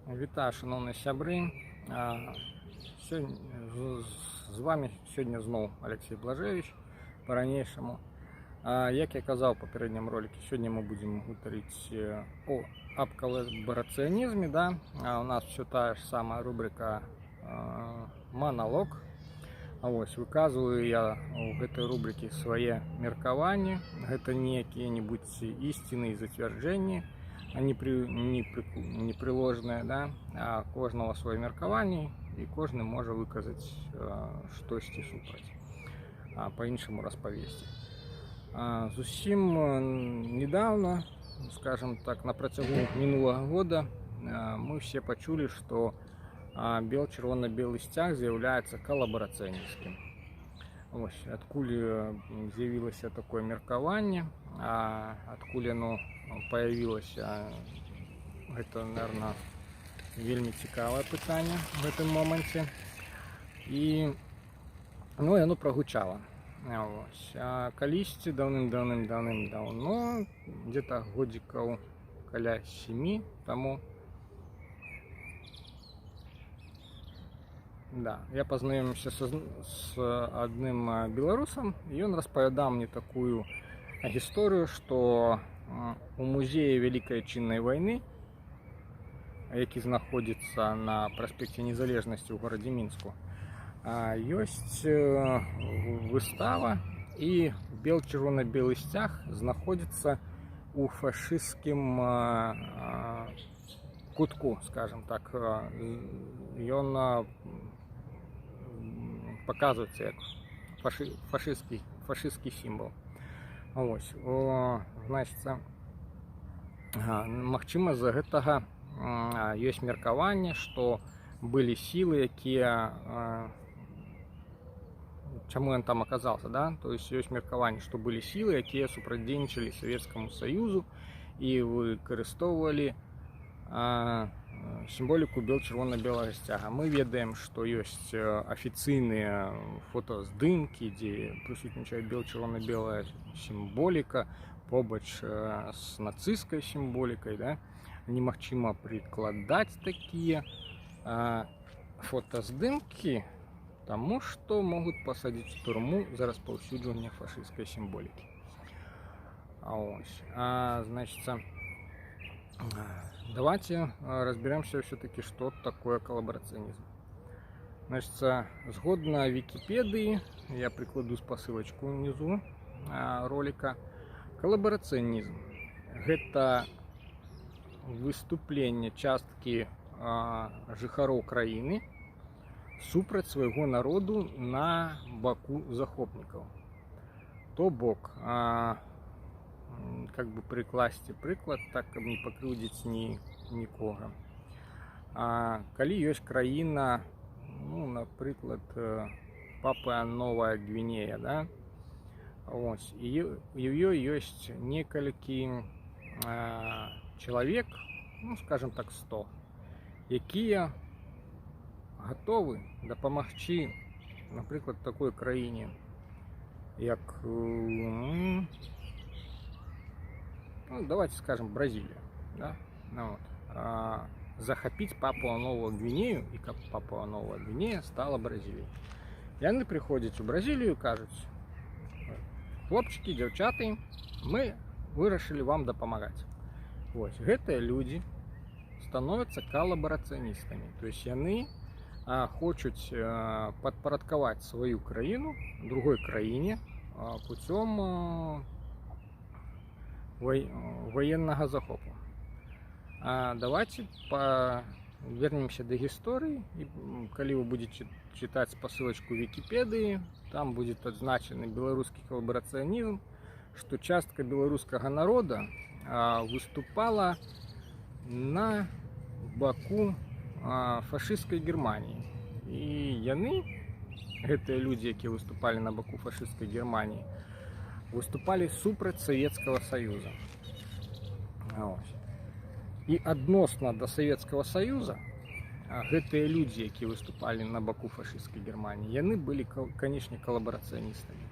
Вітаю, шаноўныя сябры. Сёння з вами сёння зноў Алексей Блажевич па-ранейшаму. Як я казаў у папярэднім роліку, сёння мы будзем гутарыць аб калабарацыянізме, да? У нас все тая ж самая рубрика «Маналог». Вось, выказваю я ў гэтай рубрыкі свае меркаванні. Гэта не якія-небудзь істины і зацвярджэнні, а непреложныя, да? А кожнага сваё меркаванне, і кожны можа выказаць штосьці супраць, па-іншаму распавесці. Зусім недавно, скажем так, на працягу мінулага года мы все пачулі, што бел-чырвона-белы сцяг з'яўляецца калабарацыянісцкім. Ось, адкуль з'явілася такое меркаванне, адкуль яно появілася, гэта, наверное, вельмі цікавае пытанне в гэтым моманце. І, ну, яно прагучала. Ось. А калісьці даўным-даўным-даўным-даўно, где-то годзікаў каля 7 таму, да, я пазнаёміўся з адным беларусам, і ён распавядаў мне такую гісторыю, што у музеі Вялікай Айчыннай вайны, які знаходзіцца на праспекце Незалежнасці ў горадзе Мінску, ёсць выстава, і бел-чырвона-белы сцяг знаходзіцца у фашысцкім кутку, скажем так. Ён паказваецца як фашысцкі сімвал. Ось, значыцца, магчыма, з-за гэтага ёсць меркаванне, што былі сілы, якія чаму ён там оказался, да? То есть ёсць меркаванне, што былі сілы, якія супрацьдзейнічалі Савецкаму Саюзу і выкарыстоўвалі сімволіку бел-чырвона-белага сцяга. Мы ведаем, што ёсць афіцыйныя фотаздымкі, дзе прысутнічае бел-чырвона-белая сімволіка побач з нацысцкай сімволікай, да? Немагчыма прыкладаць такія фотаздымкі, таму што могуць пасадзіць у турму за распаўсюджванне фашысцкай сімволікі. А ось, значится, давайте разберемся все-таки, что такое коллаборационизм. Значит, згодна Википедии, я прикладу спасылочку внизу ролика, коллаборационизм — гэта выступленне часткі жыхароў краіны супраць свайго народу на баку захопнікаў. То бок, как бы прыкласці прыклад так, каб не пакрыўдзіць нікога. Калі ёсць краіна, ну, напрыклад, Папуа Новая Гвінея, да? Ось, і у ёй ёсць некалькі чалавек, ну, скажем так, 100, якія гатовы дапамагчы, напрыклад, такой краіне, як, ну, давайте скажем, Бразилия, да? Ну, вот, захапіць Папуа Новую Гвінею, і каб Папуа Новая Гвінея стала Бразіліяй. Яны прыходзяць у Бразілію, кажуць: «Хлопчыкі, дзяўчаты, мы вырашылі вам дапамагаць». Вось, гэтыя людзі становятся калабарацыяністамі. То есть яны хочуць падпарадкаваць сваю краіну другой краіне путём военнага захопу. Давайте вернемся до гісторыі, і калі вы будете чытаць спасылочку Вікіпедыі, там будет адзначаны беларускі калабарацыянізм, што частка беларускага народа выступала на баку фашысцкай Германіі. І яны, гэтыя людзі, якія выступалі на баку фашысцкай Германіі, выступалі супраць Савецкага Саюза. Ось. І адносна да Савецкага Саюза гэтыя людзі, якія выступалі на баку фашысцкай Германіі, яны былі, канешне, калабарацыяністамі.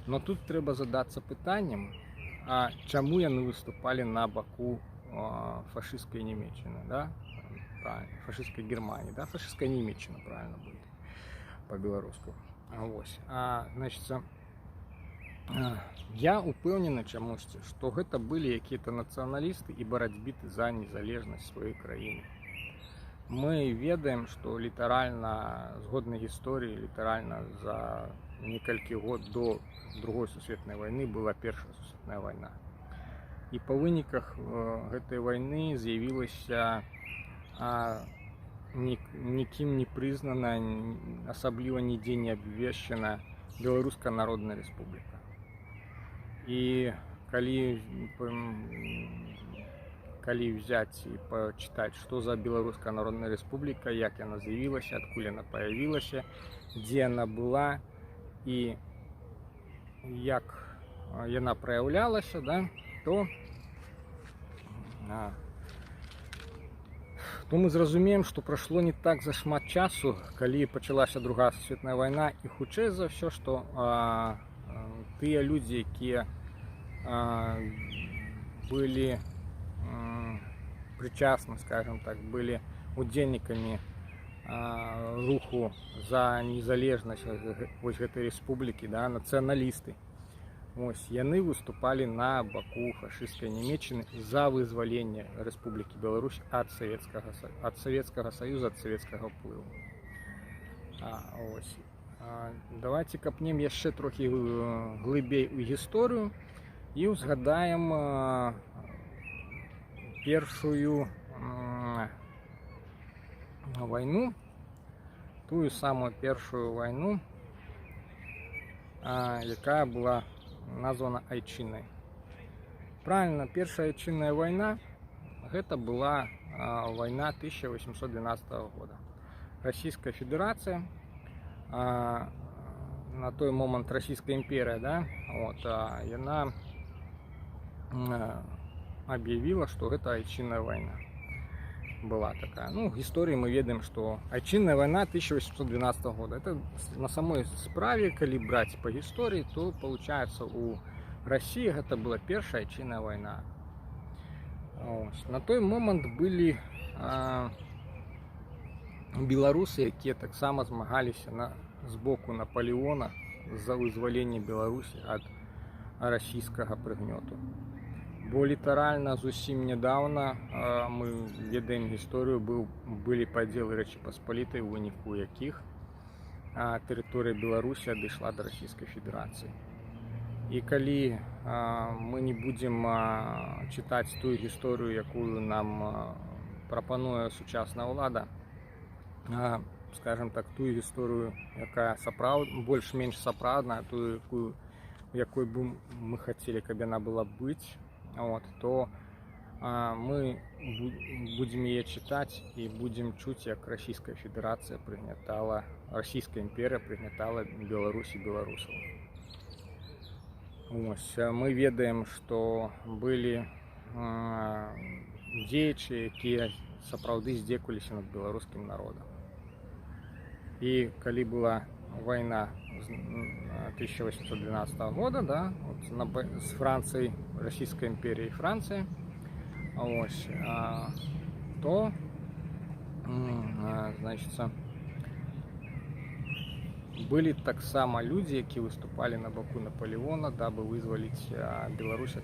Но тут трэба задацца пытаннем, а чаму яны выступалі на баку фашысцкай Нямеччыны, да? Правильно, фашистской Германии, да, фашистская Немеччина, правильно будет по-белоруску. Вось. Значит, я упэўнены чамусьці, што гэта былі якія-то нацыяналісты і барацьбіты за незалежнасць сваёй краіны. Мы ведаем, што літаральна, згодна гісторыі, літаральна за некалькі год до Другой сусветнай вайны была Першая сусветная вайна. І па выніках гэтай вайны з'явілася нікім не прызнаная, асабліва нідзе не абвешчана Беларуская Народная Рэспубліка. І калі взять і пачытаць, што за Беларуская Народная Рэспубліка, як яна з'явілася, адкуль яна паявілася, дзе яна была і як яна праяўлялася, да, то мы зразумеем, што прайшло не так зашмат часу, калі пачалася Другая сусветная вайна, і хутчэй за ўсё, што тыя людзі, якія былі прычасны, скажем так, былі удзельнікамі руху за незалежнасць вось гэтай рэспублікі, да, нацыяналісты, ось, яны выступалі на баку фашысцкай Нямеччыны за вызваленне Рэспублікі Беларусь ад Савецкага Саюза, ад савецкага ўплыву. Ось. Давайте капнем яшчэ трохі глыбей у гісторыю і ўзгадаем першую вайну, тую самую першую вайну, якая была названа Айчыннай. Правильно, Першая айчынная вайна — гэта была вайна 1812 года. Российская Федерация, на той момант Российская империя, да, вот, яна объявила, что гэта айчынная вайна была такая. Ну, в гісторыі мы ведаем, что айчынная вайна 1812 года. Это на самой справе, калі браць по гісторыі, то получается, у России гэта была першая айчынная вайна. Ось. На той момант былі беларусы, якія таксама змагаліся з боку Наполеона за вызваленне Беларусі ад расійскага прыгнёту. Бо літаральна зусім нядаўна, мы ведаем гісторыю, былі падзелы Рэчы Паспалітай, у выніку якіх тэрыторыя Беларусі адышла да Расійскай Федэрацыі. І калі мы не будзем чытаць тую гісторыю, якую нам прапануе сучасная ўлада, скажем так, тую гісторыю, якая больш-менш сапраўдная, тую, якой бы мы хацелі, каб яна была быць, вот, то мы будзем яе чытаць і будзем чуць, як Расійская Федэрацыя прыгнятала, Расійская імперыя прыгнятала Беларусь і беларусаў. Ось, мы ведаем, што былі дзеячы, якія сапраўды здзекаваліся над беларускім народам. І калі была вайна з 1812 года, да, вот, з Францыяй, Расійскай імперіяй і Францыяй, ось, то значится, былі таксама людзі, якія выступалі на баку Наполеона, дабы вызваліць Беларусь ад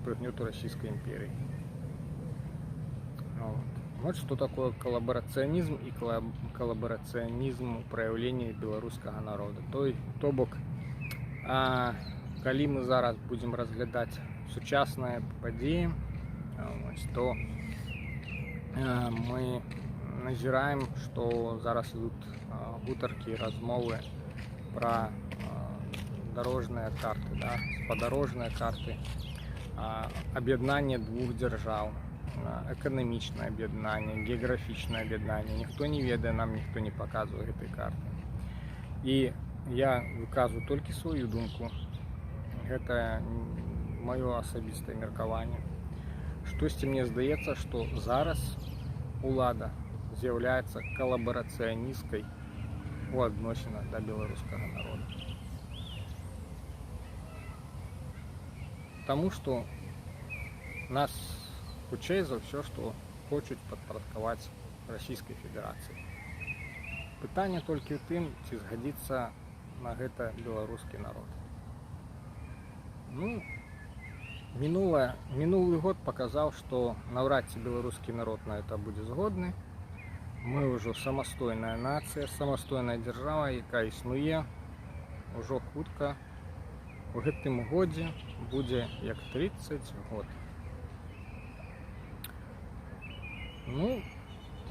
прыгнёту Расійскай імперіі. Вот. Вот что такое коллаборационизм и коллаборационизм у праяўленні беларускага народа. То бок, калі мы зараз будзем разглядаць сучасныя падзеі, ось, то мы назіраем, што зараз ідут гутаркі, размовы пра дарожныя карты, да, спадарожныя карты, аб'яднанне двух дзяржаў, эканамічнае аб'яднанне, геаграфічнае аб'яднанне. Ніхто не ведае, нам ніхто не паказвае гэтай карты. І я выказваю толькі сваю думку. Гэта маё асабістае меркаванне. Штосьці мне здаецца, што зараз улада з'яўляецца калабарацыяністкай у адносінах да беларускага народа. Таму што нас хутчэй за ўсё, што хочуць падпарадкаваць Расійскай Федэрацыі. Пытанне толькі ў тым, ці згадзіцца на гэта беларускі народ. Ну, мінулы год паказаў, што наўрад ці беларускі народ на это будзе згодны. Мы ўжо самастойная нацыя, самастойная дзяржава, якая існуе ўжо хутка, у гэтым годзе будзе як 30 год. Ну,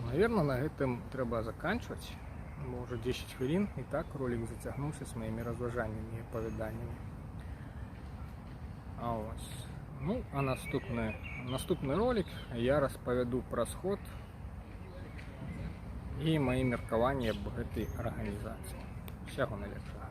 наверное, на гэтым трэба заканчваць. Бо ўжо 10 хвілін, і так ролик зацягнуўся з маімі разважаннямі і апавяданнямі. А ось. Ну, а наступны ролик я распавяду пра сход і мае меркаванні аб гэтай арганізацыі. Усяго найлепшага.